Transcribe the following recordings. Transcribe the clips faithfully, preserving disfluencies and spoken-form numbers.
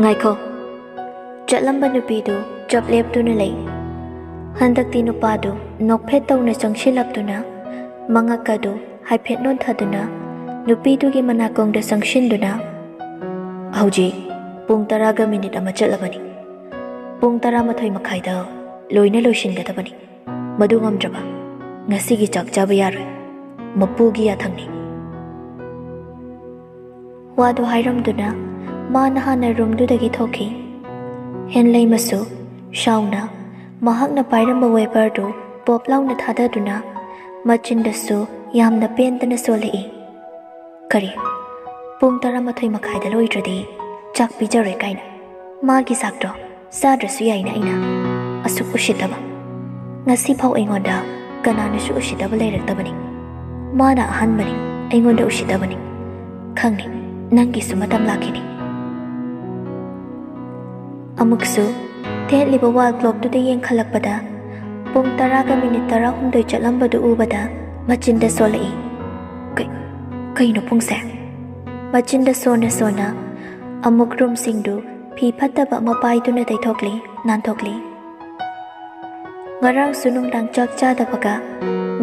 ꯉꯥꯏꯈꯣ꯫ ꯆꯠꯂꯝꯕ ꯅꯨꯄꯤꯗꯨ ꯆꯞ ꯂꯦꯞꯇꯨꯅ ꯂꯩ꯫ ꯍꯟꯗꯛꯇꯤ ꯅꯨꯄꯥꯗꯨ ꯅꯣꯛꯐꯦꯠ ꯇꯧꯅ ꯆꯪꯁꯤꯜꯂꯛꯇꯨꯅ ꯃꯉꯛ ꯑꯗꯨ ꯍꯥꯏꯐꯦꯠ ꯅꯣꯟꯊꯗꯨꯅ ꯅꯨꯄꯤꯗꯨꯒꯤ ꯃꯅꯥꯀꯣꯡꯗ ꯆꯪꯁꯤꯟꯗꯨꯅ, "ꯍꯧꯖꯤꯛ ꯄꯨꯡ ꯇꯔꯥꯒ ꯃꯤꯅꯤꯠ ꯑꯃ ꯆꯠꯂꯕꯅꯤ꯫ ꯄꯨꯡ ꯇꯔꯥꯃꯥꯊꯣꯏ ꯃꯈꯥꯏꯗ ꯂꯣꯏꯅ ꯂꯣꯏꯁꯤꯟꯒꯗꯕꯅꯤ꯫ ꯃꯗꯨ ꯉꯝꯗ꯭ꯔꯕ ꯉꯁꯤꯒꯤ ꯆꯥꯛ ꯆꯥꯕ ꯌꯥꯔꯣꯏ꯫ ꯃꯄꯨꯒꯤ ꯌꯥꯊꯪꯅꯤ꯫" ꯋꯥꯗꯨ ꯍꯥꯏꯔꯝꯗꯨꯅ ꯃꯥꯅ ꯍꯥꯟꯅ ꯔꯨꯝꯗꯨꯗꯒꯤ ꯊꯣꯛꯈꯤ꯫ ꯍꯦꯟꯂꯩꯃꯁꯨ ꯁꯥꯎꯅ ꯃꯍꯥꯛꯅ ꯄꯥꯏꯔꯝꯕ ꯋꯦꯕꯔꯗꯨ ꯄꯣꯞ ꯂꯥꯎꯅ ꯊꯥꯗꯗꯨꯅ ꯃꯆꯤꯟꯗꯁꯨ ꯌꯥꯝꯅ ꯄꯦꯟꯗꯅ ꯁꯣꯜꯂꯛꯏ꯫ "ꯀꯔꯤ? ꯄꯨꯡ ꯇꯔꯥꯃꯥꯊꯣꯏ ꯃꯈꯥꯏꯗ ꯂꯣꯏꯗ꯭ꯔꯗꯤ ꯆꯥꯛ ꯄꯤꯖꯔꯣꯏ ꯀꯥꯏꯅ? ꯃꯥꯒꯤ ꯆꯥꯛꯇꯣ ꯆꯥꯗ꯭ꯔꯁꯨ ꯌꯥꯏꯅ ꯑꯩꯅ? ꯑꯁꯨꯛ ꯎꯁꯤꯠꯇꯕ! ꯉꯁꯤꯐꯥꯎ ꯑꯩꯉꯣꯟꯗ ꯀꯅꯥꯅꯁꯨ ꯎꯁꯤꯠꯇꯕ ꯂꯩꯔꯛꯇꯕꯅꯤ꯫ ꯃꯥꯅ ꯑꯍꯥꯟꯕꯅꯤ ꯑꯩꯉꯣꯟꯗ ꯎꯁꯤꯠꯇꯕꯅꯤ꯫ ꯈꯪꯅꯤ, ꯅꯪꯒꯤꯁꯨ ꯃꯇꯝ ꯂꯥꯛꯈꯤꯅꯤ꯫" ꯑꯃꯨꯛꯁꯨ ꯊꯦꯠꯂꯤꯕ ꯋꯥꯜ ꯀ꯭ꯂꯣꯛꯇꯨꯗ ꯌꯦꯡꯈꯠꯂꯛꯄꯗ ꯄꯨꯡ ꯇꯔꯥꯒ ꯃꯤꯅꯤꯠ ꯇꯔꯥꯍꯨꯝꯗꯣꯏ ꯆꯠꯂꯝꯕꯗꯨ ꯎꯕꯗ ꯃꯆꯤꯟꯗ ꯁꯣꯜꯂꯛꯏ꯫ "ꯀꯩ-, ꯀꯩꯅꯣ ꯄꯨꯡꯁꯦ?" ꯃꯆꯤꯟꯗ ꯁꯣꯟꯅ ꯁꯣꯟꯅ ꯑꯃꯨꯛ ꯔꯨꯝꯁꯤꯡꯗꯨ ꯐꯤ ꯐꯠꯇꯕ ꯑꯃ ꯄꯥꯏꯗꯨꯅ ꯇꯩꯊꯣꯛꯂꯤ, ꯅꯥꯟꯊꯣꯛꯂꯤ꯫ ꯉꯔꯥꯡꯁꯨ ꯅꯨꯡꯗꯥꯡ ꯆꯥꯛ ꯆꯥꯗꯕꯒ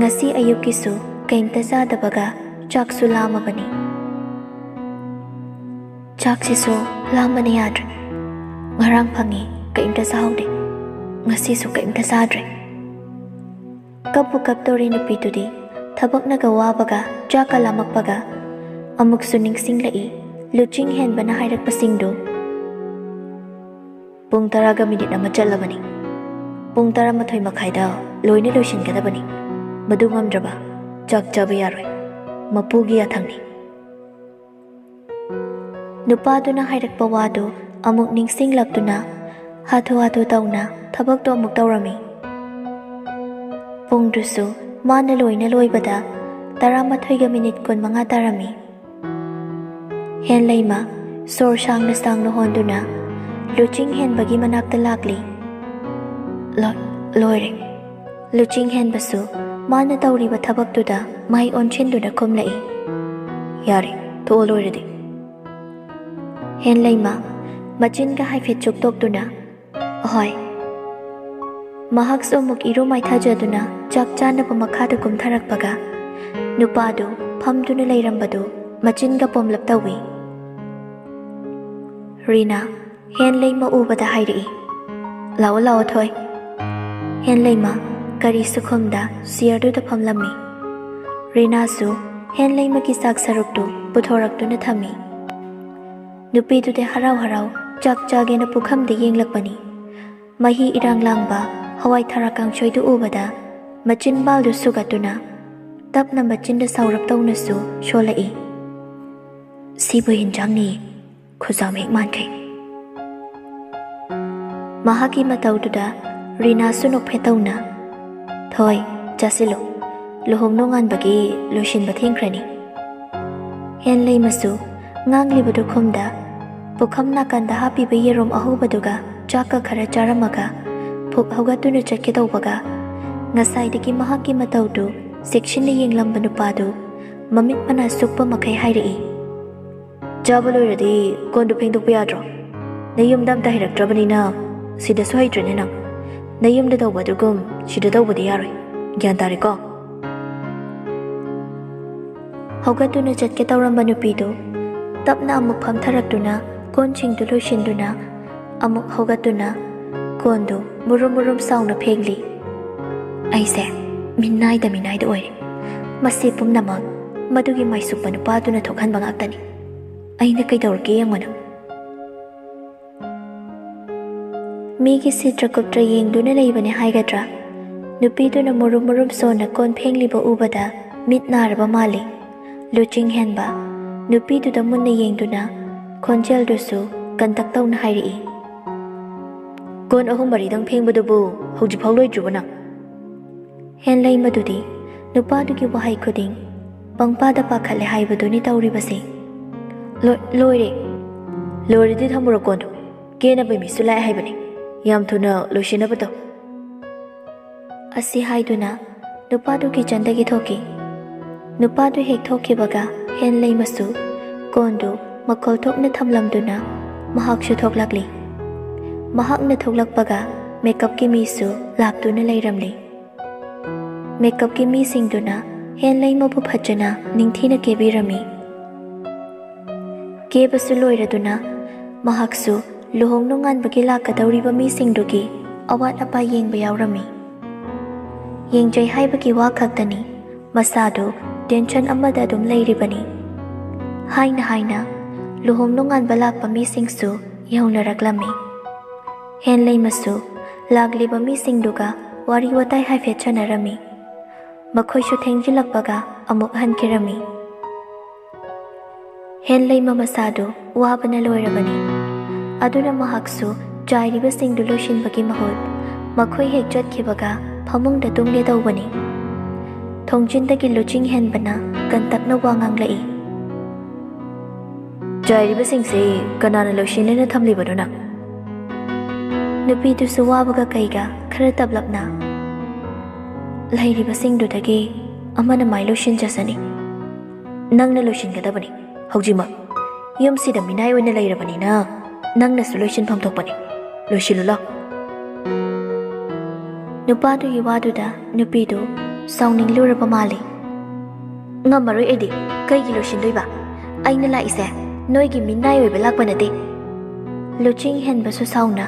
ꯉꯁꯤ ꯑꯌꯨꯛꯀꯤꯁꯨ ꯀꯩꯝꯇ ꯆꯥꯗꯕꯒ ꯆꯥꯛꯁꯨ ꯂꯥꯝꯃꯕꯅꯤ꯫ ꯆꯥꯛꯁꯤꯁꯨ ꯂꯥꯝꯕꯅ ꯌꯥꯗ꯭ꯔꯦ꯫ ꯉꯔꯥꯡ ꯐꯪꯉꯤ, ꯀꯩꯝꯇ ꯆꯥꯍꯧꯗꯦ꯫ ꯉꯁꯤꯁꯨ ꯀꯩꯝꯇ ꯆꯥꯗ꯭ꯔꯦ꯫ ꯀꯞꯄꯨ ꯀꯞꯇꯧꯔꯤ ꯅꯨꯄꯤꯗꯨꯗꯤ ꯊꯕꯛꯅꯒ ꯋꯥꯕꯒ ꯆꯥꯛꯀ ꯂꯥꯝꯃꯛꯄꯒ ꯑꯃꯨꯛꯁꯨ ꯅꯤꯡꯁꯤꯡꯂꯛꯏ ꯂꯨꯆꯤꯡ ꯍꯦꯟꯕꯅ ꯍꯥꯏꯔꯛꯄꯁꯤꯡꯗꯨ꯫ "ꯄꯨꯡ ꯇꯔꯥꯒ ꯃꯤꯅꯤꯠ ꯑꯃ ꯆꯠꯂꯕꯅꯤ꯫ ꯄꯨꯡ ꯇꯔꯥꯃꯥꯊꯣꯏ ꯃꯈꯥꯏꯗ ꯂꯣꯏꯅ ꯂꯣꯏꯁꯤꯟꯒꯗꯕꯅꯤ꯫ ꯃꯗꯨ ꯉꯝꯗ꯭ꯔꯕ ꯆꯥꯛ ꯆꯥꯕ ꯌꯥꯔꯣꯏ꯫ ꯃꯄꯨꯒꯤ ꯌꯥꯊꯪꯅꯤ꯫" ꯅꯨꯄꯥꯗꯨꯅ ꯍꯥꯏꯔꯛꯄ ꯋꯥꯗꯨ ꯑꯃꯨꯛ ꯅꯤꯡꯁꯤꯡꯂꯛꯇꯨꯅ ꯍꯥꯊꯨ ꯍꯥꯊꯨ ꯇꯧꯅ ꯊꯕꯛꯇꯣ ꯑꯃꯨꯛ ꯇꯧꯔꯝꯃꯤ꯫ ꯄꯨꯡꯗꯨꯁꯨ ꯃꯥꯅ ꯂꯣꯏꯅ ꯂꯣꯏꯕꯗ ꯇꯔꯥꯃꯥꯊꯣꯏꯒ ꯃꯤꯅꯤꯠ ꯀꯨꯟꯃꯉꯥ ꯇꯥꯔꯝꯃꯤ꯫ ꯍꯦꯟꯂꯩꯃ ꯁꯣꯔ ꯁꯥꯡꯅ ꯁꯥꯡꯅ ꯍꯣꯟꯗꯨꯅ ꯂꯨꯆꯤꯡ ꯍꯦꯟꯕꯒꯤ ꯃꯅꯥꯛꯇ ꯂꯥꯛꯂꯤ꯫ "ꯂꯣ-, ꯂꯣꯏꯔꯦ꯫" ꯂꯨꯆꯤꯡ ꯍꯦꯟꯕꯁꯨ ꯃꯥꯅ ꯇꯧꯔꯤꯕ ꯊꯕꯛꯇꯨꯗ ꯃꯥꯏ ꯑꯣꯟꯁꯤꯟꯗꯨꯅ ꯈꯨꯝꯂꯛꯏ꯫ "ꯌꯥꯔꯦ, ꯊꯣꯛꯑꯣ ꯂꯣꯏꯔꯗꯤ꯫" ꯍꯦꯟꯂꯩꯃ ꯃꯆꯤꯟꯒ ꯍꯥꯏꯐꯦꯠ ꯆꯨꯛꯇꯣꯛꯇꯨꯅ, "ꯑꯍꯣꯏ꯫" ꯃꯍꯥꯛꯁꯨ ꯑꯃꯨꯛ ꯏꯔꯨ ꯃꯥꯏꯊꯖꯗꯨꯅ ꯆꯥꯛ ꯆꯥꯅꯕ ꯃꯈꯥꯗ ꯀꯨꯝꯊꯔꯛꯄꯒ, ꯅꯨꯄꯥꯗꯨ ꯐꯝꯗꯨꯅ ꯂꯩꯔꯝꯕꯗꯨ ꯃꯆꯤꯟꯒ ꯄꯣꯝꯂꯞ ꯇꯧꯏ꯫ ꯔꯤꯅꯥ ꯍꯦꯟꯂꯩꯃ ꯎꯕꯗ ꯍꯥꯏꯔꯛꯏ, "ꯂꯥꯛꯑꯣ, ꯂꯥꯛꯑꯣ, ꯊꯣꯏ꯫" ꯍꯦꯟꯂꯩꯃ ꯀꯔꯤꯁꯨ ꯈꯨꯝꯗ ꯆꯤꯌꯔꯗꯨꯗ ꯐꯝꯂꯝꯃꯤ꯫ ꯔꯤꯅꯥꯁꯨ ꯍꯦꯟꯂꯩꯃꯒꯤ ꯆꯥꯛ ꯁꯔꯨꯛꯇꯨ ꯄꯨꯊꯣꯔꯛꯇꯨꯅ ꯊꯝꯃꯤ꯫ ꯅꯨꯄꯤꯗꯨꯗꯤ ꯍꯔꯥꯎ ꯍꯔꯥꯎ ꯆꯥꯛ ꯆꯥꯒꯦꯅ ꯄꯨꯈꯝꯗ ꯌꯦꯡꯂꯛꯄꯅꯤ꯫ ꯃꯍꯤ ꯏꯔꯥꯡ ꯂꯥꯡꯕ ꯍꯋꯥꯏ ꯊꯔꯥꯛ ꯀꯥꯡꯁꯣꯏꯗꯨ ꯎꯕꯗ ꯃꯆꯤꯟꯕꯥꯜꯗꯨ ꯁꯨꯒꯠꯇꯨꯅ ꯇꯞꯅ ꯃꯆꯤꯟꯗ ꯁꯥꯎꯔꯞ ꯇꯧꯅꯁꯨ ꯁꯣꯜꯂꯛꯏ꯫ "ꯁꯤꯕꯨ ꯍꯤꯟꯖꯥꯡꯅꯤ, ꯈꯨꯖꯥꯝ ꯍꯦꯛ ꯃꯥꯟꯈꯩ꯫" ꯃꯍꯥꯛꯀꯤ ꯃꯇꯧꯗꯨꯗ ꯔꯤꯅꯥꯁꯨ ꯅꯣꯛꯐꯦꯠ ꯇꯧꯅ, "ꯊꯣꯏ, ꯆꯥꯁꯤꯜꯂꯨ, ꯂꯨꯍꯣꯡ ꯅꯣꯡꯉꯥꯟꯕꯒꯤ ꯂꯣꯏꯁꯤꯟꯕ ꯊꯦꯡꯈ꯭ꯔꯅꯤ꯫" ꯍꯦꯟꯂꯩꯃꯁꯨ ꯉꯥꯡꯂꯤꯕꯗꯨ ꯈꯨꯝꯗ ꯄꯨꯈꯝ ꯅꯥꯀꯟꯗ ꯍꯥꯞꯄꯤꯕ ꯌꯦꯔꯨꯝ ꯑꯍꯧꯕꯗꯨꯒ ꯆꯥꯛꯀ ꯈꯔ ꯆꯥꯔꯝꯃꯒ ꯐꯨꯛ ꯍꯧꯒꯠꯇꯨꯅ ꯆꯠꯀꯦ ꯇꯧꯕꯒ, ꯉꯁꯥꯏꯗꯒꯤ ꯃꯍꯥꯛꯀꯤ ꯃꯇꯧꯗꯨ ꯆꯦꯛꯁꯤꯟꯅ ꯌꯦꯡꯂꯝꯕ ꯅꯨꯄꯥꯗꯨ ꯃꯃꯤꯠ ꯃꯅꯥ ꯁꯨꯛꯄ ꯃꯈꯩ ꯍꯥꯏꯔꯛꯏ, "ꯆꯥꯕ ꯂꯣꯏꯔꯗꯤ ꯀꯣꯟꯗꯨ ꯐꯦꯡꯗꯣꯛꯄ ꯌꯥꯗ꯭ꯔꯣ? ꯅꯌꯨꯝꯗ ꯑꯝꯇ ꯍꯩꯔꯛꯇ꯭ꯔꯕꯅꯤꯅ ꯁꯤꯗꯁꯨ ꯍꯩꯇ꯭ꯔꯦꯅꯦ ꯅꯪ꯫ ꯅꯌꯨꯝꯗ ꯇꯧꯕꯗꯨꯒꯨꯝ ꯁꯤꯗ ꯇꯧꯕꯗꯤ ꯌꯥꯔꯣꯏ꯫ ꯒ꯭ꯌꯥꯟ ꯇꯥꯔꯦꯀꯣ?" ꯍꯧꯒꯠꯇꯨꯅ ꯆꯠꯀꯦ ꯇꯧꯔꯝꯕ ꯅꯨꯄꯤꯗꯨ ꯇꯞꯅ ꯑꯃꯨꯛ ꯐꯝꯊꯔꯛꯇꯨꯅ ꯀꯣꯟꯁꯤꯡꯗꯨ ꯂꯣꯏꯁꯤꯟꯗꯨꯅ ꯑꯃꯨꯛ ꯍꯧꯒꯠꯇꯨꯅ ꯀꯣꯟꯗꯨ ꯃꯨꯔꯨꯝ ꯃꯨꯔꯨꯝ ꯁꯥꯎꯅ ꯐꯦꯡꯂꯤ꯫ "ꯑꯩꯁꯦ ꯃꯤꯅꯥꯏꯗ ꯃꯤꯅꯥꯏꯗ ꯑꯣꯏꯔꯦ꯫ ꯃꯁꯤ ꯄꯨꯝꯅꯃꯛ ꯃꯗꯨꯒꯤ ꯃꯥꯏꯁꯨꯛꯄ ꯅꯨꯄꯥꯗꯨꯅ ꯊꯣꯛꯍꯟꯕ ꯉꯥꯛꯇꯅꯤ꯫ ꯑꯩꯅ ꯀꯩꯗꯧꯔꯒꯦ ꯌꯦꯡꯉꯨꯅ꯫" ꯃꯤꯒꯤ ꯁꯤꯇ꯭ꯔꯀꯨꯞꯇ꯭ꯔ ꯌꯦꯡꯗꯨꯅ ꯂꯩꯕꯅꯦ ꯍꯥꯏꯒꯗ꯭ꯔꯥ? ꯅꯨꯄꯤꯗꯨꯅ ꯃꯨꯔꯨꯝ ꯃꯨꯔꯨꯝ ꯁꯣꯟꯅ ꯀꯣꯟ ꯐꯦꯡꯂꯤꯕ ꯎꯕꯗ ꯃꯤꯠ ꯅꯥꯔꯕ ꯃꯥꯜꯂꯤ꯫ ꯂꯨꯆꯤꯡ ꯍꯦꯟꯕ ꯅꯨꯄꯤꯗꯨꯗ ꯃꯨꯟꯅ ꯌꯦꯡꯗꯨꯅ ꯈꯣꯟꯖꯦꯜꯗꯨꯁꯨ ꯀꯟꯇꯛ ꯇꯧꯅ ꯍꯥꯏꯔꯛꯏ, "ꯀꯣꯟ ꯑꯍꯨꯝ ꯃꯔꯤꯗꯪ ꯐꯦꯡꯕꯗꯨꯕꯨ ꯍꯧꯖꯤꯛꯐꯥꯎ ꯂꯣꯏꯗ꯭ꯔꯤꯕꯣ ꯅꯪ?" ꯍꯦꯟꯂꯩꯃꯗꯨꯗꯤ ꯅꯨꯄꯥꯗꯨꯒꯤ ꯋꯥꯍꯩ ꯈꯨꯗꯤꯡ ꯄꯪꯄꯥꯗ ꯄꯥꯈꯠꯂꯦ ꯍꯥꯏꯕꯗꯨꯅꯤ ꯇꯧꯔꯤꯕꯁꯦ꯫ "ꯂꯣ-, ꯂꯣꯏꯔꯦ꯫ ꯂꯣꯏꯔꯗꯤ ꯊꯝꯃꯨꯔꯣ ꯀꯣꯟꯗꯣ꯫ ꯀꯦꯅꯕ ꯃꯤꯁꯨ ꯂꯥꯛꯑꯦ ꯍꯥꯏꯕꯅꯤ꯫ ꯌꯥꯝ ꯊꯨꯅ ꯂꯣꯏꯁꯤꯟꯅꯕ ꯇꯧ꯫" ꯑꯁꯤ ꯍꯥꯏꯗꯨꯅ ꯅꯨꯄꯥꯗꯨ ꯀꯤꯆꯟꯗꯒꯤ ꯊꯣꯛꯈꯤ꯫ ꯅꯨꯄꯥꯗꯨ ꯍꯦꯛ ꯊꯣꯛꯈꯤꯕꯒ ꯍꯦꯟꯂꯩꯃꯁꯨ ꯀꯣꯟꯗꯨ ꯃꯈꯣꯜ ꯊꯣꯛꯅ ꯊꯝꯂꯝꯗꯨꯅ ꯃꯍꯥꯛꯁꯨ ꯊꯣꯛꯂꯛꯂꯤ꯫ ꯃꯍꯥꯛꯅ ꯊꯣꯛꯂꯛꯄꯒ ꯃꯦꯀꯞꯀꯤ ꯃꯤꯁꯨ ꯂꯥꯛꯇꯨꯅ ꯂꯩꯔꯝꯂꯤ꯫ ꯃꯦꯀꯞꯀꯤ ꯃꯤꯁꯤꯡꯗꯨꯅ ꯍꯦꯟꯂꯩꯃꯕꯨ ꯐꯖꯅ ꯅꯤꯡꯊꯤꯅ ꯀꯦꯕꯤꯔꯝꯃꯤ꯫ ꯀꯦꯕꯁꯨ ꯂꯣꯏꯔꯗꯨꯅ ꯃꯍꯥꯛꯁꯨ ꯂꯨꯍꯣꯡ ꯅꯣꯡꯉꯥꯟꯕꯒꯤ ꯂꯥꯛꯀꯗꯧꯔꯤꯕ ꯃꯤꯁꯤꯡꯗꯨꯒꯤ ꯑꯋꯥꯠ ꯑꯄꯥ ꯌꯦꯡꯕ ꯌꯥꯎꯔꯝꯃꯤ꯫ ꯌꯦꯡꯖꯩ ꯍꯥꯏꯕꯒꯤ ꯋꯥ ꯈꯛꯇꯅꯤ, ꯃꯁꯥꯗꯨ ꯇꯦꯟꯁꯟ ꯑꯃꯗ ꯑꯗꯨꯝ ꯂꯩꯔꯤꯕꯅꯤ꯫ ꯍꯥꯏꯅ ꯍꯥꯏꯅ ꯂꯨꯍꯣꯡ ꯅꯣꯡꯉꯥꯟꯕ ꯂꯥꯛꯄ ꯃꯤꯁꯤꯡꯁꯨ ꯌꯧꯅꯔꯛꯂꯝꯃꯤ꯫ ꯍꯦꯟꯂꯩꯃꯁꯨ ꯂꯥꯛꯂꯤꯕ ꯃꯤꯁꯤꯡꯗꯨꯒ ꯋꯥꯔꯤ ꯋꯥꯇꯥꯏ ꯍꯥꯏꯐꯦꯠ ꯁꯥꯟꯅꯔꯝꯃꯤ꯫ ꯃꯈꯣꯏꯁꯨ ꯊꯦꯡꯖꯤꯜꯂꯛꯄꯒ ꯑꯃꯨꯛ ꯍꯟꯈꯤꯔꯝꯃꯤ꯫ ꯍꯦꯟꯂꯩꯃ ꯃꯁꯥꯗꯨ ꯋꯥꯕꯅ ꯂꯣꯏꯔꯕꯅꯤ꯫ ꯑꯗꯨꯅ ꯃꯍꯥꯛꯁꯨ ꯆꯥꯏꯔꯤꯕꯁꯤꯡꯗꯨ ꯂꯣꯏꯁꯤꯟꯕꯒꯤ ꯃꯍꯨꯠ ꯃꯈꯣꯏ ꯍꯦꯛ ꯆꯠꯈꯤꯕꯒ ꯐꯃꯨꯡꯗ ꯇꯨꯝꯒꯦ ꯇꯧꯕꯅꯤ꯫ ꯊꯣꯡꯖꯤꯟꯗꯒꯤ ꯂꯨꯆꯤꯡ ꯍꯦꯟꯕꯅ ꯀꯟꯇꯛꯅ ꯋꯥ ꯉꯥꯡꯂꯛꯏ꯫ ꯆꯥꯏꯔꯤꯕꯁꯤꯡꯁꯦ ꯀꯅꯥꯅ ꯂꯣꯏꯁꯤꯟꯅꯦꯅ ꯊꯝꯂꯤꯕꯅꯣ ꯅꯪ? ꯅꯨꯄꯤꯗꯨꯁꯨ ꯋꯥꯕꯒ ꯀꯩꯒ ꯈꯔ ꯇꯞꯂꯞꯅ, ꯂꯩꯔꯤꯕꯁꯤꯡꯗꯨꯗꯒꯤ ꯑꯃꯅ ꯃꯥꯏ ꯂꯣꯏꯁꯤꯟꯖꯁꯅꯤ꯫ ꯅꯪꯅ ꯂꯣꯏꯁꯤꯟꯒꯗꯕꯅꯤ ꯍꯧꯖꯤꯛꯃꯛ꯫ ꯌꯨꯝꯁꯤꯗ ꯃꯤꯅꯥꯏ ꯑꯣꯏꯅ ꯂꯩꯔꯕꯅꯤꯅ ꯅꯪꯅꯁꯨ ꯂꯣꯏꯁꯤꯟꯐꯝ ꯊꯣꯛꯄꯅꯤ꯫ ꯂꯣꯏꯁꯤꯜꯂꯨ ꯂꯥꯎ꯫ ꯅꯨꯄꯥꯗꯨꯒꯤ ꯋꯥꯗꯨꯗ ꯅꯨꯄꯤꯗꯨ ꯁꯥꯎꯅꯤꯡꯂꯨꯔꯕ ꯃꯥꯜꯂꯤ꯫ ꯉꯝꯃꯔꯣꯏ ꯑꯩꯗꯤ꯫ ꯀꯩꯒꯤ ꯂꯣꯏꯁꯤꯟꯗꯣꯏꯕ? ꯑꯩꯅ ꯂꯥꯛꯏꯁꯦ ꯅꯣꯏꯒꯤ ꯃꯤꯅꯥꯏ ꯑꯣꯏꯕ ꯂꯥꯛꯄ ꯅꯠꯇꯦ꯫ ꯂꯨꯆꯤꯡ ꯍꯦꯟꯕꯁꯨ ꯁꯥꯎꯅ,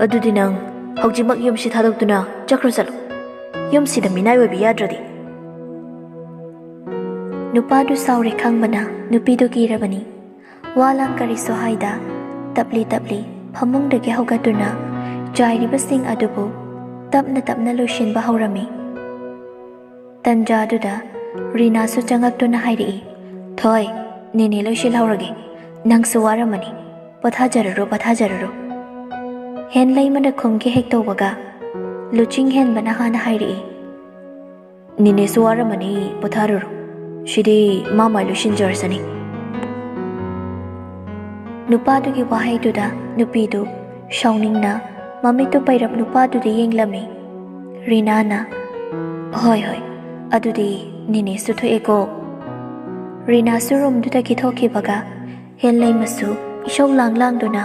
ꯑꯗꯨꯗꯤ ꯅꯪ ꯍꯧꯖꯤꯛꯃꯛ ꯌꯨꯝꯁꯤ ꯊꯥꯗꯣꯛꯇꯨꯅ ꯆꯠꯈ꯭ꯔꯣ ꯆꯠꯂꯣ꯫ ꯌꯨꯝꯁꯤꯗ ꯃꯤꯅꯥꯏ ꯑꯣꯏꯕ ꯌꯥꯗ꯭ꯔꯗꯤ꯫ ꯅꯨꯄꯥꯗꯨ ꯁꯥꯎꯔꯦ ꯈꯪꯕꯅ ꯅꯨꯄꯤꯗꯨ ꯀꯤꯔꯕꯅꯤ꯫ ꯋꯥ ꯂꯥꯡ ꯀꯔꯤꯁꯨ ꯍꯥꯏꯗ ꯇꯞꯂꯤ ꯇꯞꯂꯤ ꯐꯃꯨꯡꯗꯒꯤ ꯍꯧꯒꯠꯇꯨꯅ ꯆꯥꯏꯔꯤꯕꯁꯤꯡ ꯑꯗꯨꯕꯨ ꯇꯞꯅ ꯇꯞꯅ ꯂꯣꯏꯁꯤꯟꯕ ꯍꯧꯔꯝꯃꯤ꯫ ꯇꯟꯖꯥꯗꯨꯗ ꯔꯤꯅꯥꯁꯨ ꯆꯪꯉꯛꯇꯨꯅ ꯍꯥꯏꯔꯛꯏ, "ꯊꯣꯏ, ꯅꯦꯅꯦ ꯂꯣꯏꯁꯤꯜꯍꯧꯔꯒꯦ꯫ ꯅꯪꯁꯨ ꯋꯥꯔꯝꯃꯅꯤ꯫ ꯄꯣꯊꯥꯖꯔꯨꯔꯣ, ꯄꯣꯊꯥꯖꯔꯨꯔꯣ꯫" ꯍꯦꯟꯂꯩꯃꯅ ꯈꯨꯝꯒꯦ ꯍꯦꯛ ꯇꯧꯕꯒ ꯂꯨꯆꯤꯡ ꯍꯦꯟꯕꯅ ꯍꯥꯟꯅ ꯍꯥꯏꯔꯛꯏ, "ꯅꯦꯅꯦꯁꯨ ꯋꯥꯔꯝꯃꯅꯤ, ꯄꯣꯊꯥꯔꯨꯔꯣ꯫ ꯁꯤꯗꯤ ꯃꯥ ꯃꯥꯏ ꯂꯣꯏꯁꯤꯟꯖꯔꯁꯅꯤ꯫" ꯅꯨꯄꯥꯗꯨꯒꯤ ꯋꯥꯍꯩꯗꯨꯗ ꯅꯨꯄꯤꯗꯨ ꯁꯥꯎꯅꯤꯡꯅ ꯃꯃꯤꯠꯇꯨ ꯄꯩꯔꯞ ꯅꯨꯄꯥꯗꯨꯗ ꯌꯦꯡꯂꯝꯃꯤ꯫ ꯔꯤꯅꯥꯅ, "ꯍꯣꯏ, ꯍꯣꯏ, ꯑꯗꯨꯗꯤ ꯅꯦꯅꯦꯁꯨ ꯊꯣꯛꯑꯦꯀꯣ꯫" ꯔꯤꯅꯥꯁꯨ ꯔꯨꯝꯗꯨꯗꯒꯤ ꯊꯣꯛꯈꯤꯕꯒ ꯍꯦꯟꯂꯩꯃꯁꯨ ꯏꯁꯧ ꯂꯥꯡ ꯂꯥꯡꯗꯨꯅ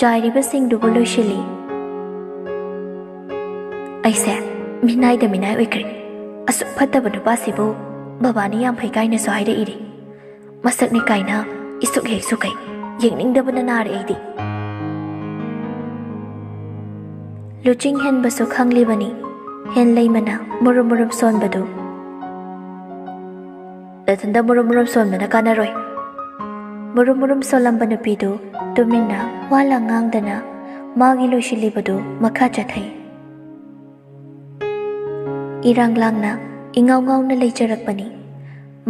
ꯆꯥꯏꯔꯤꯕꯁꯤꯡꯗꯨꯕꯨ ꯂꯣꯏꯁꯤꯜꯂꯤ꯫ "ꯑꯩꯁꯦ ꯃꯤꯅꯥꯏꯗ ꯃꯤꯅꯥꯏ ꯑꯣꯏꯈ꯭ꯔꯦ꯫ ꯑꯁꯨꯛ ꯐꯠꯇꯕ ꯅꯨꯄꯥꯁꯤꯕꯨ ꯕꯕꯥꯅ ꯌꯥꯝ ꯐꯩ ꯀꯥꯏꯅꯁꯨ ꯍꯥꯏꯔꯛꯏꯔꯦ꯫ ꯃꯁꯛꯅꯤ ꯀꯥꯏꯅ ꯏꯁꯨꯛ ꯍꯦꯛ ꯁꯨꯛꯈꯩ꯫ ꯌꯦꯡꯅꯤꯡꯗꯕꯅ ꯅꯥꯔꯦ ꯑꯩꯗꯤ꯫" ꯂꯨꯆꯤꯡ ꯍꯦꯟꯕꯁꯨ ꯈꯪꯂꯤꯕꯅꯤ ꯍꯦꯟꯂꯩꯃꯅ ꯃꯨꯔꯨꯝ ꯃꯨꯔꯨꯝ ꯁꯣꯟꯕꯗꯨ꯫ "ꯅꯊꯟꯗ ꯃꯨꯔꯨꯝ ꯃꯨꯔꯨꯝ ꯁꯣꯟꯕꯅ ꯀꯥꯟꯅꯔꯣꯏ꯫" ꯃꯨꯔꯨꯝ ꯃꯨꯔꯨꯝ ꯁꯣꯜꯂꯝꯕ ꯅꯨꯄꯤꯗꯨ ꯇꯨꯃꯤꯟꯅ ꯋꯥ ꯂꯥꯡ ꯉꯥꯡꯗꯅ ꯃꯥꯒꯤ ꯂꯣꯏꯁꯤꯜꯂꯤꯕꯗꯨ ꯃꯈꯥ ꯆꯠꯊꯩ꯫ ꯏꯔꯥꯡ ꯂꯥꯡꯅ ꯏꯉꯥꯎ ꯉꯥꯎꯅ ꯂꯩꯖꯔꯛꯄꯅꯤ꯫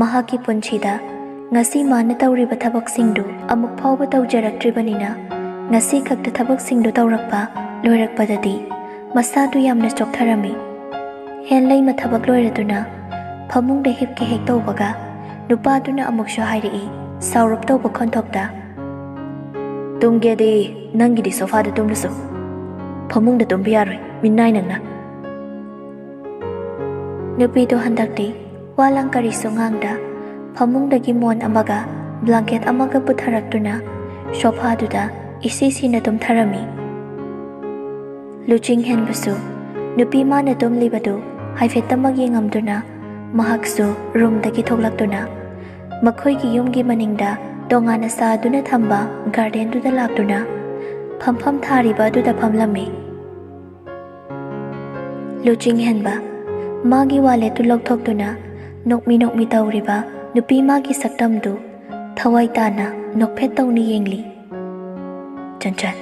ꯃꯍꯥꯛꯀꯤ ꯄꯨꯟꯁꯤꯗ ꯉꯁꯤ ꯃꯥꯅ ꯇꯧꯔꯤꯕ ꯊꯕꯛꯁꯤꯡꯗꯨ ꯑꯃꯨꯛ ꯐꯥꯎꯕ ꯇꯧꯖꯔꯛꯇ꯭ꯔꯤꯕꯅꯤꯅ, ꯉꯁꯤ ꯈꯛꯇ ꯊꯕꯛꯁꯤꯡꯗꯨ ꯇꯧꯔꯛꯄ ꯂꯣꯏꯔꯛꯄꯗꯗꯤ ꯃꯁꯥꯗꯨ ꯌꯥꯝꯅ ꯆꯣꯛꯊꯔꯝꯃꯤ꯫ ꯍꯦꯟꯂꯩꯃ ꯊꯕꯛ ꯂꯣꯏꯔꯗꯨꯅ ꯐꯃꯨꯡꯗ ꯍꯤꯞꯀꯦ ꯍꯦꯛ ꯇꯧꯕꯒ, ꯅꯨꯄꯥꯗꯨꯅ ꯑꯃꯨꯛꯁꯨ ꯍꯥꯏꯔꯛꯏ, ꯁꯥꯎꯔꯞ ꯇꯧꯕ ꯈꯣꯟꯊꯣꯛꯇ, "ꯇꯨꯝꯒꯦꯗꯤ ꯅꯪꯒꯤꯗꯤ ꯁꯣꯐꯥꯗ ꯇꯨꯝꯂꯨꯁꯨ꯫ ꯐꯃꯨꯡꯗ ꯇꯨꯝꯕ ꯌꯥꯔꯣꯏ, ꯃꯤꯅꯥꯏ ꯅꯪꯅ꯫" ꯅꯨꯄꯤꯗꯨ ꯍꯟꯗꯛꯇꯤ ꯋꯥ ꯂꯥꯡ ꯀꯔꯤꯁꯨ ꯉꯥꯡꯗ, ꯐꯃꯨꯡꯗꯒꯤ ꯃꯣꯟ ꯑꯃꯒ ꯕ꯭ꯂꯥꯡꯀꯦꯠ ꯑꯃꯒ ꯄꯨꯊꯔꯛꯇꯨꯅ ꯁꯣꯐꯥꯗꯨꯗ ꯏꯁꯤ ꯁꯤꯅ ꯇꯨꯝꯊꯔꯝꯃꯤ꯫ ꯂꯨꯆꯤꯡ ꯍꯦꯟꯕꯁꯨ ꯅꯨꯄꯤ ꯃꯥꯅ ꯇꯨꯝꯂꯤꯕꯗꯨ ꯍꯥꯏꯐꯦꯠꯇꯃꯛ ꯌꯦꯡꯉꯝꯗꯨꯅ, ꯃꯍꯥꯛꯁꯨ ꯔꯨꯝꯗꯒꯤ ꯊꯣꯛꯂꯛꯇꯨꯅ ꯃꯈꯣꯏꯒꯤ ꯌꯨꯝꯒꯤ ꯃꯅꯤꯡꯗ ꯇꯣꯉꯥꯟꯅ ꯁꯥꯗꯨꯅ ꯊꯝꯕ ꯒꯥꯔꯗꯦꯟꯗꯨꯗ ꯂꯥꯛꯇꯨꯅ ꯐꯝꯐꯝ ꯊꯥꯔꯤꯕ ꯑꯗꯨꯗ ꯐꯝꯂꯝꯃꯤ꯫ ꯂꯨꯆꯤꯡ ꯍꯦꯟꯕ ꯃꯥꯒꯤ ꯋꯥꯂꯦꯠꯇꯨ ꯂꯧꯊꯣꯛꯇꯨꯅ ꯅꯣꯛꯃꯤ ꯅꯣꯛꯃꯤ ꯇꯧꯔꯤꯕ ꯅꯨꯄꯤ ꯃꯥꯒꯤ ꯁꯛꯇꯝꯗꯨ ꯊꯋꯥꯏ ꯇꯥꯅ ꯅꯣꯛꯐꯦꯠ ꯇꯧꯅ ꯌꯦꯡꯂꯤ꯫ "ꯆꯟꯆꯟ,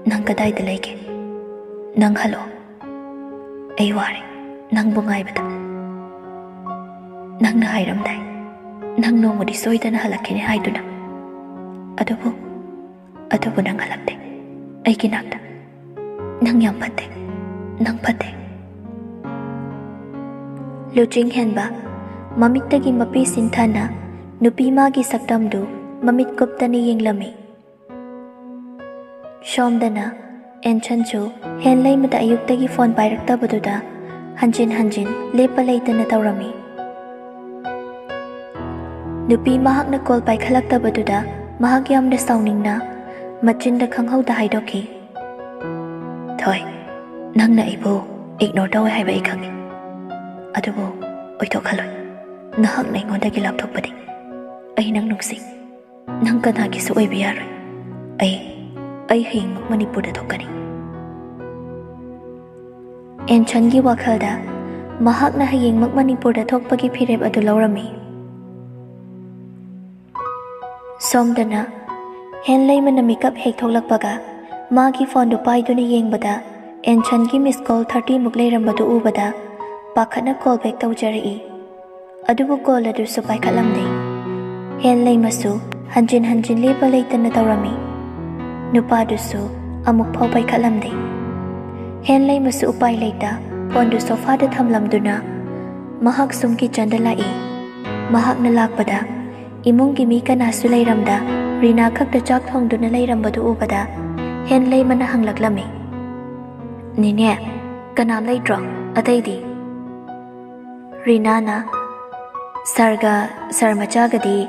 ꯅꯪ ꯀꯗꯥꯏꯗ ꯂꯩꯒꯦ? ꯅꯪ ꯍꯜꯂꯛꯑꯣ꯫ ꯑꯩ ꯋꯥꯔꯦ ꯅꯪꯕꯨ ꯉꯥꯏꯕꯗ꯫ ꯅꯪꯅ ꯍꯥꯏꯔꯝꯗꯥꯏ, ꯅꯪ ꯅꯣꯡꯃꯗꯤ ꯁꯣꯏꯗꯅ ꯍꯜꯂꯛꯈꯤꯅꯤ ꯍꯥꯏꯗꯨꯅ꯫ ꯑꯗꯨꯕꯨ, ꯑꯗꯨꯕꯨ ꯅꯪ ꯍꯜꯂꯛꯇꯦ ꯑꯩꯒꯤ ꯅꯥꯛꯇ꯫ ꯅꯪ ꯌꯥꯝ ꯐꯠꯇꯦ, ꯅꯪ ꯐꯠꯇꯦ꯫" ꯂꯨꯆꯤꯡ ꯍꯦꯟꯕ ꯃꯃꯤꯠꯇꯒꯤ ꯃꯄꯤ ꯁꯤꯟꯊꯅ ꯅꯨꯄꯤ ꯃꯥꯒꯤ ꯁꯛꯇꯝꯗꯨ ꯃꯃꯤꯠ ꯀꯨꯞꯇꯅ ꯌꯦꯡꯂꯝꯃꯤ꯫ ꯁꯣꯝꯗꯅ ꯑꯦꯟꯁꯟꯁꯨ ꯍꯦꯟꯂꯩꯃꯗ ꯑꯌꯨꯛꯇꯒꯤ ꯐꯣꯟ ꯄꯥꯏꯔꯛꯇꯕꯗꯨꯗ ꯍꯟꯖꯤꯟ ꯍꯟꯖꯤꯟ ꯂꯦꯞꯄ ꯂꯩꯇꯅ ꯇꯧꯔꯝꯃꯤ꯫ ꯅꯨꯄꯤ ꯃꯍꯥꯛꯅ ꯀꯣꯜ ꯄꯥꯏꯈꯠꯂꯛꯇꯕꯗꯨꯗ ꯃꯍꯥꯛ ꯌꯥꯝꯅ ꯁꯥꯎꯅꯤꯡꯅ ꯃꯆꯤꯟꯗ ꯈꯪꯍꯧꯗ ꯍꯥꯏꯗꯣꯛꯈꯤ, "ꯊꯣꯏ, ꯅꯪꯅ ꯑꯩꯕꯨ ꯏꯒꯅꯣꯔ ꯇꯧꯋꯦ ꯍꯥꯏꯕ ꯑꯩ ꯈꯪꯉꯤ꯫ ꯑꯗꯨꯕꯨ ꯑꯣꯏꯊꯣꯛꯍꯜꯂꯣꯏ꯫ ꯅꯍꯥꯛꯅ ꯑꯩꯉꯣꯟꯗꯒꯤ ꯂꯥꯞꯊꯣꯛꯄꯗꯤ꯫ ꯑꯩ ꯅꯪ ꯅꯨꯡꯁꯤ꯫ ꯅꯪ ꯀꯅꯥꯒꯤꯁꯨ ꯑꯣꯏꯕ ꯌꯥꯔꯣꯏ꯫ ꯑꯩ, ꯑꯩ ꯍꯌꯦꯡꯃꯛ ꯃꯅꯤꯄꯨꯔꯗ ꯊꯣꯛꯀꯅꯤ꯫" ꯑꯦꯟꯁꯟꯒꯤ ꯋꯥꯈꯜꯗ ꯃꯍꯥꯛꯅ ꯍꯌꯦꯡꯃꯛ ꯃꯅꯤꯄꯨꯔꯗ ꯊꯣꯛꯄꯒꯤ ꯐꯤꯔꯦꯞ ꯑꯗꯨ ꯂꯧꯔꯝꯃꯤ꯫ ꯁꯣꯝꯗꯅ ꯍꯦꯟꯂꯩꯃꯅ ꯃꯤꯀꯞ ꯍꯦꯛ ꯊꯣꯛꯂꯛꯄꯒ ꯃꯥꯒꯤ ꯐꯣꯟꯗꯨ ꯄꯥꯏꯗꯨꯅ ꯌꯦꯡꯕꯗ ꯑꯦꯟꯁꯟꯒꯤ ꯃꯤꯁ ꯀꯣꯜ ꯊꯥꯔꯇꯤꯃꯨꯛ ꯂꯩꯔꯝꯕꯗꯨ ꯎꯕꯗ ꯄꯥꯈꯠꯅ ꯀꯣꯜ ꯕꯦꯛ ꯇꯧꯖꯔꯛꯏ꯫ ꯑꯗꯨꯕꯨ ꯀꯣꯜ ꯑꯗꯨꯁꯨ ꯄꯥꯏꯈꯠꯂꯝꯗꯦ꯫ ꯍꯦꯟꯂꯩꯃꯁꯨ ꯍꯟꯖꯤꯟ ꯍꯟꯖꯤꯟ ꯂꯦꯞꯄ ꯂꯩꯇꯅ ꯇꯧꯔꯝꯃꯤ꯫ ꯅꯨꯄꯥꯗꯨꯁꯨ ꯑꯃꯨꯛ ꯐꯥꯎ ꯄꯥꯏꯈꯠꯂꯝꯗꯦ꯫ ꯍꯦꯟꯂꯩꯃꯁꯨ ꯎꯄꯥꯏ ꯂꯩꯇ ꯐꯣꯟꯗꯨ ꯁꯣꯐꯥꯗ ꯊꯝꯂꯝꯗꯨꯅ ꯃꯍꯥꯛ ꯁꯨꯝ ꯀꯤꯆꯟꯗ ꯂꯥꯛꯏ꯫ ꯃꯍꯥꯛꯅ ꯂꯥꯛꯄꯗ ꯏꯃꯨꯡꯒꯤ ꯃꯤ ꯀꯅꯥꯁꯨ ꯂꯩꯔꯝꯗ ꯔꯤꯅꯥ ꯈꯛꯇ ꯆꯥꯛ ꯊꯣꯡꯗꯨꯅ ꯂꯩꯔꯝꯕꯗꯨ ꯎꯕꯗ ꯍꯦꯟꯂꯩꯃꯅ ꯍꯪꯂꯛꯂꯝꯃꯤ, "ꯅꯦꯅꯦ, ꯀꯅꯥꯝ ꯂꯩꯇ꯭ꯔꯣ? ꯑꯇꯩꯗꯤ?" ꯔꯤꯅꯥꯅ, "ꯁꯥꯔꯒ ꯁꯥꯔ ꯃꯆꯥꯒꯗꯤ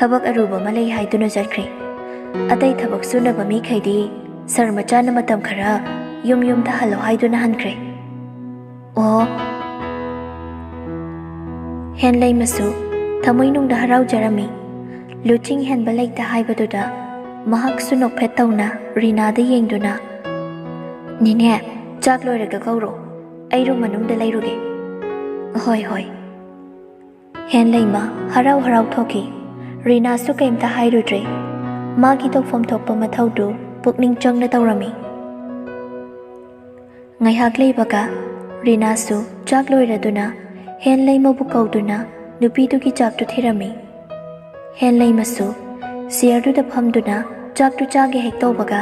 ꯊꯕꯛ ꯑꯔꯨꯕ ꯑꯃ ꯂꯩ ꯍꯥꯏꯗꯨꯅ ꯆꯠꯈ꯭ꯔꯦ꯫ ꯑꯇꯩ ꯊꯕꯛ ꯁꯨꯅꯕ ꯃꯤꯈꯩꯗꯤ ꯁꯥꯔ ꯃꯆꯥꯅ ꯃꯇꯝ ꯈꯔ ꯌꯨꯝ ꯌꯨꯝꯗ ꯍꯜꯂꯣ ꯍꯥꯏꯗꯨꯅ ꯍꯟꯈ꯭ꯔꯦ꯫" ꯑꯣ꯫ ꯍꯦꯟꯂꯩꯃꯁꯨ ꯊꯃꯣꯏꯅꯨꯡꯗ ꯍꯔꯥꯎꯖꯔꯝꯃꯤ꯫ ꯂꯨꯆꯤꯡ ꯍꯦꯟꯕ ꯂꯩꯇ ꯍꯥꯏꯕꯗꯨꯗ ꯃꯍꯥꯛꯁꯨ ꯅꯣꯛꯐꯦꯠ ꯇꯧꯅ ꯔꯤꯅꯥꯗ ꯌꯦꯡꯗꯨꯅ, "ꯅꯦꯅꯦ, ꯆꯥꯛ ꯂꯣꯏꯔꯒ ꯀꯧꯔꯣ꯫ ꯑꯩ ꯔꯨꯝ ꯃꯅꯨꯡꯗ ꯂꯩꯔꯨꯒꯦ꯫" "ꯍꯣꯏ, ꯍꯣꯏ꯫" ꯍꯦꯟꯂꯩꯃ ꯍꯔꯥꯎ ꯍꯔꯥꯎ ꯊꯣꯛꯈꯤ꯫ ꯔꯤꯅꯥꯁꯨ ꯀꯩꯝꯇ ꯍꯥꯏꯔꯨꯗ꯭ꯔꯦ꯫ ꯃꯥꯒꯤ ꯇꯧꯐꯝ ꯊꯣꯛꯄ ꯃꯊꯧꯗꯨ ꯄꯨꯛꯅꯤꯡ ꯆꯪꯅ ꯇꯧꯔꯝꯃꯤ꯫ ꯉꯥꯏꯍꯥꯛ ꯂꯩꯕꯒ ꯔꯤꯅꯥꯁꯨ ꯆꯥꯛ ꯂꯣꯏꯔꯗꯨꯅ ꯍꯦꯟꯂꯩꯃꯕꯨ ꯀꯧꯗꯨꯅ ꯅꯨꯄꯤꯗꯨꯒꯤ ꯆꯥꯛꯇꯨ ꯊꯤꯔꯝꯃꯤ꯫ ꯍꯦꯟꯂꯩꯃꯁꯨ ꯆꯤꯌꯔꯗꯨꯗ ꯐꯝꯗꯨꯅ ꯆꯥꯛꯇꯨ ꯆꯥꯒꯦ ꯍꯦꯛ ꯇꯧꯕꯒ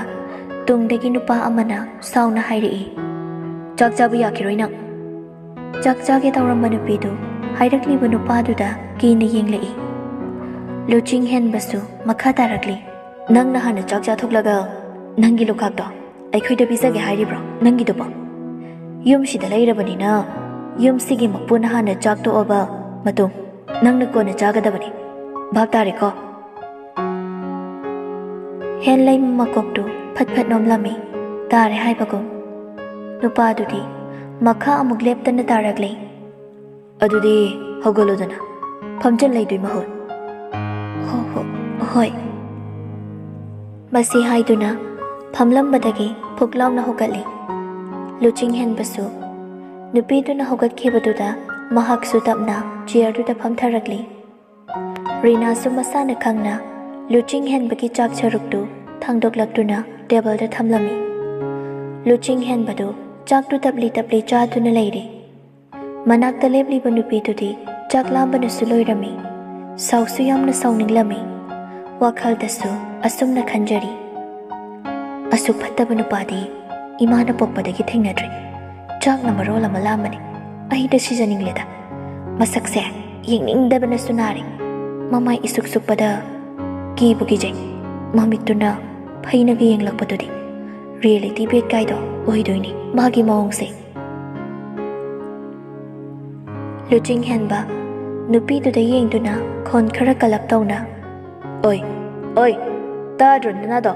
ꯇꯨꯡꯗꯒꯤ ꯅꯨꯄꯥ ꯑꯃꯅ ꯁꯥꯎꯅ ꯍꯥꯏꯔꯛꯏ, "ꯆꯥꯛ ꯆꯥꯕ ꯌꯥꯈꯤꯔꯣꯏ ꯅꯪ꯫" ꯆꯥꯛ ꯆꯥꯒꯦ ꯇꯧꯔꯝꯕ ꯅꯨꯄꯤꯗꯨ ꯍꯥꯏꯔꯛꯂꯤꯕ ꯅꯨꯄꯥꯗꯨꯗ ꯀꯤꯅ ꯌꯦꯡꯂꯛꯏ꯫ ꯂꯨꯆꯤꯡ ꯍꯦꯟꯕꯁꯨ ꯃꯈꯥ ꯇꯥꯔꯛꯂꯤ, "ꯅꯪꯅ ꯍꯥꯟꯅ ꯆꯥꯛ ꯆꯥꯊꯣꯛꯂꯒ ꯅꯪꯒꯤ ꯂꯨꯈꯥꯛꯇꯣ ꯑꯩꯈꯣꯏꯗ ꯄꯤꯖꯒꯦ ꯍꯥꯏꯔꯤꯕ꯭ꯔꯣ? ꯅꯪꯒꯤꯗꯨꯕꯣ? ꯌꯨꯝꯁꯤꯗ ꯂꯩꯔꯕꯅꯤꯅ ꯌꯨꯝꯁꯤꯒꯤ ꯃꯄꯨꯅ ꯍꯥꯟꯅ ꯆꯥꯛ ꯇꯣꯛꯑꯕ ꯃꯇꯨꯡ ꯅꯪꯅ ꯀꯣꯟꯅ ꯆꯥꯒꯗꯕꯅꯤ꯫ ꯚꯥꯞ ꯇꯥꯔꯦꯀꯣ?" ꯍꯦꯟꯂꯩꯃ ꯃꯀꯣꯛꯇꯨ ꯐꯠ ꯐꯠ ꯅꯣꯝꯂꯝꯃꯤ, ꯇꯥꯔꯦ ꯍꯥꯏꯕꯒꯨꯝ꯫ ꯅꯨꯄꯥꯗꯨꯗꯤ ꯃꯈꯥ ꯑꯃꯨꯛ ꯂꯦꯞꯇꯅ ꯇꯥꯔꯛꯂꯤ꯫ "ꯑꯗꯨꯗꯤ ꯍꯧꯒꯠꯂꯨꯗꯅ, ꯐꯝꯆꯜ ꯂꯩꯗꯣꯏ ꯃꯍꯨꯠ꯫" "ꯍꯣ, ꯍꯣ, ꯍꯣꯏ꯫" ꯃꯁꯤ ꯍꯥꯏꯗꯨꯅ ꯐꯝꯂꯝꯕꯗꯒꯤ ꯐꯨꯛ ꯂꯥꯎꯅ ꯍꯧꯒꯠꯂꯤ꯫ ꯂꯨꯆꯤꯡ ꯍꯦꯟꯕꯁꯨ ꯅꯨꯄꯤꯗꯨꯅ ꯍꯧꯒꯠꯈꯤꯕꯗꯨꯗ ꯃꯍꯥꯛꯁꯨ ꯇꯞꯅ ꯆꯤꯌꯔꯗꯨꯗ ꯐꯝꯊꯔꯛꯂꯤ꯫ ꯔꯤꯅꯥꯁꯨ ꯃꯁꯥꯅ ꯈꯪꯅ ꯂꯨꯆꯤꯡ ꯍꯦꯟꯕꯒꯤ ꯆꯥꯛ ꯁꯔꯨꯛꯇꯨ ꯊꯥꯡꯗꯣꯛꯂꯛꯇꯨꯅ ꯇꯦꯕꯜꯗ ꯊꯝꯂꯝꯃꯤ꯫ ꯂꯨꯆꯤꯡ ꯍꯦꯟꯕꯗꯨ ꯆꯥꯛꯇꯨ ꯇꯞꯂꯤ ꯇꯞꯂꯤ ꯆꯥꯗꯨꯅ ꯂꯩꯔꯤ꯫ ꯃꯅꯥꯛꯇ ꯂꯦꯞꯂꯤꯕ ꯅꯨꯄꯤꯗꯨꯗꯤ ꯆꯥꯛ ꯂꯥꯝꯕꯅꯁꯨ ꯂꯣꯏꯔꯝꯃꯤ꯫ ꯁꯥꯎꯁꯨ ꯌꯥꯝꯅ ꯁꯥꯎꯅꯤꯡꯂꯝꯃꯤ꯫ ꯋꯥꯈꯜꯗꯁꯨ ꯑꯁꯨꯝꯅ ꯈꯟꯖꯔꯤ, "ꯑꯁꯨꯛ ꯐꯠꯇꯕ ꯅꯨꯄꯥꯗꯤ ꯏꯃꯥꯅ ꯄꯣꯛꯄꯗꯒꯤ ꯊꯦꯡꯅꯗ꯭ꯔꯤ꯫ ꯆꯥꯛꯅ ꯃꯔꯣꯜ ꯑꯃ ꯂꯥꯝꯕꯅꯤ꯫ ꯑꯩꯗ ꯁꯤꯖꯅꯤꯡꯂꯦꯗ꯫ ꯃꯁꯛꯁꯦ ꯌꯦꯡꯅꯤꯡꯗꯕꯅꯁꯨ ꯅꯥꯔꯦ꯫ ꯃꯃꯥꯏ ꯏꯁꯨꯛ ꯁꯨꯛꯄꯗ ꯀꯤꯕꯨ ꯀꯤꯖꯩ꯫ ꯃꯃꯤꯠꯇꯨꯅ ꯐꯩꯅꯒ ꯌꯦꯡꯂꯛꯄꯗꯨꯗꯤ ꯔꯤꯌꯦꯂꯤꯇꯤ ꯕꯦꯠ ꯀꯥꯏꯗꯣ ꯑꯣꯏꯗꯣꯏꯅꯤ ꯃꯥꯒꯤ ꯃꯑꯣꯡꯁꯦ꯫" ꯂꯨꯆꯤꯡ ꯍꯦꯟꯕ ꯅꯨꯄꯤꯗꯨꯗ ꯌꯦꯡꯗꯨꯅ ꯈꯣꯟ ꯈꯔ ꯀꯜꯂꯞ ꯇꯧꯅ, "ꯑꯣꯏ, ꯑꯣꯏ, ꯇꯥꯗ꯭ꯔꯣ ꯅꯅꯥꯗꯣ?"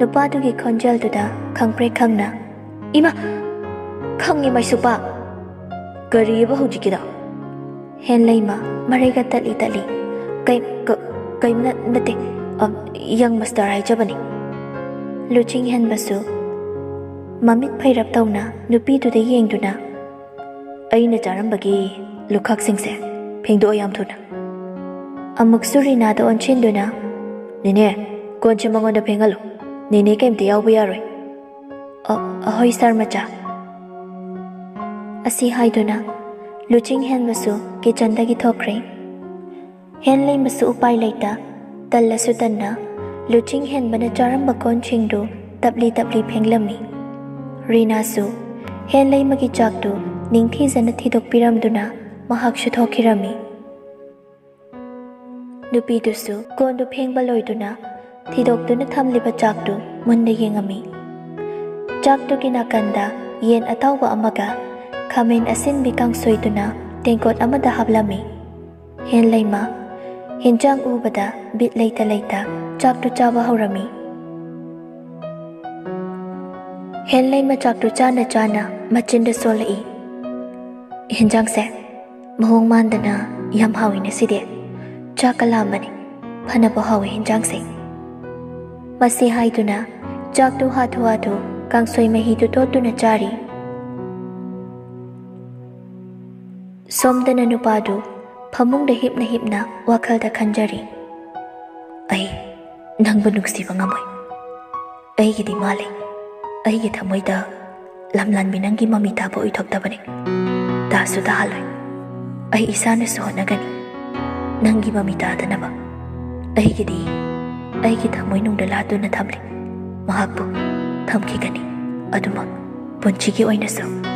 ꯅꯨꯄꯥꯗꯨꯒꯤ ꯈꯣꯟꯖꯦꯜꯗꯨꯗ ꯈꯪꯄ꯭ꯔꯦꯛ ꯈꯪꯅ, "ꯏꯃꯥ, ꯈꯪꯉꯤ ꯃꯥꯏꯁꯨꯄꯥ꯫ ꯀꯔꯤꯑꯕ ꯍꯧꯖꯤꯛꯀꯤꯗꯣ?" ꯍꯦꯟꯂꯩꯃ ꯃꯔꯩꯒ ꯇꯠꯂꯤ ꯇꯠꯂꯤ, "ꯀꯩ-, ꯀ-, ꯀꯩꯝ ꯅ-, ꯅꯠꯇꯦ, ꯑ, ꯌꯪ ꯃꯁꯇꯔ ꯍꯥꯏꯖꯕꯅꯤ꯫" ꯂꯨꯆꯤꯡ ꯍꯦꯟꯕꯁꯨ ꯃꯃꯤꯠ ꯐꯩꯔꯞ ꯇꯧꯅ ꯅꯨꯄꯤꯗꯨꯗ ꯌꯦꯡꯗꯨꯅ, "ꯑꯩꯅ ꯆꯥꯔꯝꯕꯒꯤ ꯂꯨꯈꯥꯛꯁꯤꯡꯁꯦ ꯐꯦꯡꯗꯣꯛꯑꯣ ꯌꯥꯝ ꯊꯨꯅ꯫" ꯑꯃꯨꯛꯁꯨ ꯔꯤꯅꯥꯗ ꯑꯣꯟꯁꯤꯟꯗꯨꯅ, "ꯅꯦꯅꯦ, ꯀꯣꯟꯁꯦ ꯃꯉꯣꯟꯗ ꯐꯦꯡꯍꯜꯂꯨ꯫ ꯅꯦꯅꯦ ꯀꯩꯝꯇ ꯌꯥꯎꯕ ꯌꯥꯔꯣꯏ꯫" "ꯑ-, ꯑꯍꯣꯏ ꯁꯥꯔ ꯃꯆꯥ꯫" ꯑꯁꯤ ꯍꯥꯏꯗꯨꯅ ꯂꯨꯆꯤꯡ ꯍꯦꯟꯕꯁꯨ ꯀꯤꯆꯟꯗꯒꯤ ꯊꯣꯛꯈ꯭ꯔꯦ꯫ ꯍꯦꯟꯂꯩꯃꯁꯨ ꯎꯄꯥꯏ ꯂꯩꯇ, ꯇꯜꯂꯁꯨ ꯇꯟꯅ ꯂꯨꯆꯤꯡ ꯍꯦꯟꯕꯅ ꯆꯥꯔꯝꯕ ꯀꯣꯟꯁꯤꯡꯗꯨ ꯇꯞꯂꯤ ꯇꯞꯂꯤ ꯐꯦꯡꯂꯝꯃꯤ꯫ ꯔꯤꯅꯥꯁꯨ ꯍꯦꯟꯂꯩꯃꯒꯤ ꯆꯥꯛꯇꯨ ꯅꯤꯡꯊꯤꯖꯅ ꯊꯤꯗꯣꯛꯄꯤꯔꯝꯗꯨꯅ ꯃꯍꯥꯛꯁꯨ ꯊꯣꯛꯈꯤꯔꯝꯃꯤ꯫ ꯅꯨꯄꯤꯗꯨꯁꯨ ꯀꯣꯟꯗꯨ ꯐꯦꯡꯕ ꯂꯣꯏꯗꯨꯅ ꯊꯤꯗꯣꯛꯇꯨꯅ ꯊꯝꯂꯤꯕ ꯆꯥꯛꯇꯨ ꯃꯨꯟꯅ ꯌꯦꯡꯉꯝꯃꯤ꯫ ꯆꯥꯛꯇꯨꯒꯤ ꯅꯥꯀꯟꯗ ꯌꯦꯟ ꯑꯇꯥꯎꯕ ꯑꯃꯒ ꯈꯥꯃꯦꯟ ꯑꯁꯤꯟꯕꯤ ꯀꯥꯡꯁꯣꯏꯗꯨꯅ ꯇꯦꯡꯀꯣꯠ ꯑꯃꯗ ꯍꯥꯞꯂꯝꯃꯤ꯫ ꯍꯦꯟꯂꯩꯃ ꯍꯦꯟꯖꯥꯡ ꯎꯕꯗ ꯕꯤꯠ ꯂꯩꯇ ꯂꯩꯇ ꯆꯥꯛꯇꯨ ꯆꯥꯕ ꯍꯧꯔꯝꯃꯤ꯫ ꯍꯦꯟꯂꯩꯃ ꯆꯥꯛꯇꯨ ꯆꯥꯅ ꯆꯥꯅ ꯃꯆꯤꯟꯗ ꯁꯣꯜꯂꯛꯏ꯫ "ꯍꯤꯟꯖꯥꯡꯁꯦ ꯃꯑꯣꯡ ꯃꯥꯟꯗꯅ ꯌꯥꯝ ꯍꯥꯎꯏ ꯉꯁꯤꯗꯤ꯫ ꯆꯥꯛꯀ ꯂꯥꯝꯕꯅꯤ꯫ ꯐꯅꯕ ꯍꯥꯎꯏ ꯍꯤꯟꯖꯥꯡꯁꯦ꯫" ꯃꯁꯤ ꯍꯥꯏꯗꯨꯅ ꯆꯥꯛꯇꯨ ꯍꯥꯊꯨ ꯍꯥꯊꯨ ꯀꯥꯡꯁꯣꯏ ꯃꯍꯤꯗꯨ ꯇꯣꯠꯇꯨꯅ ꯆꯥꯔꯤ꯫ ꯁꯣꯝꯗꯅ ꯅꯨꯄꯥꯗꯨ ꯐꯃꯨꯡꯗ ꯍꯤꯞꯅ ꯍꯤꯞꯅ ꯋꯥꯈꯜꯗ ꯈꯟꯖꯔꯤ꯫ "ꯑꯩ ꯅꯪꯕꯨ ꯅꯨꯡꯁꯤꯕ ꯉꯝꯃꯣꯏ꯫ ꯑꯩꯒꯤꯗꯤ ꯃꯥ ꯂꯩ꯫ ꯑꯩꯒꯤ ꯊꯃꯣꯏꯗ ꯂꯝꯂꯥꯟꯕꯤ ꯅꯪꯒꯤ ꯃꯃꯤ ꯇꯥꯕ ꯑꯣꯏꯊꯣꯛꯇꯕꯅꯤ꯫ ꯇꯥꯁꯨ ꯇꯥꯍꯜꯂꯣꯏ꯫ ꯑꯩ ꯏꯁꯥꯅꯁꯨ ꯍꯣꯠꯅꯒꯅꯤ ꯅꯪꯒꯤ ꯃꯃꯤ ꯇꯥꯗꯅꯕ꯫ ꯑꯩꯒꯤꯗꯤ ꯑꯩꯒꯤ ꯊꯃꯣꯏꯅꯨꯡꯗ ꯂꯥꯠꯇꯨꯅ ꯊꯝꯂꯤ꯫ ꯃꯍꯥꯛꯄꯨ ꯊꯝꯈꯤꯒꯅꯤ꯫ ꯑꯗꯨꯃꯛ ꯄꯨꯟꯁꯤꯒꯤ ꯑꯣꯏꯅꯁꯨ꯫"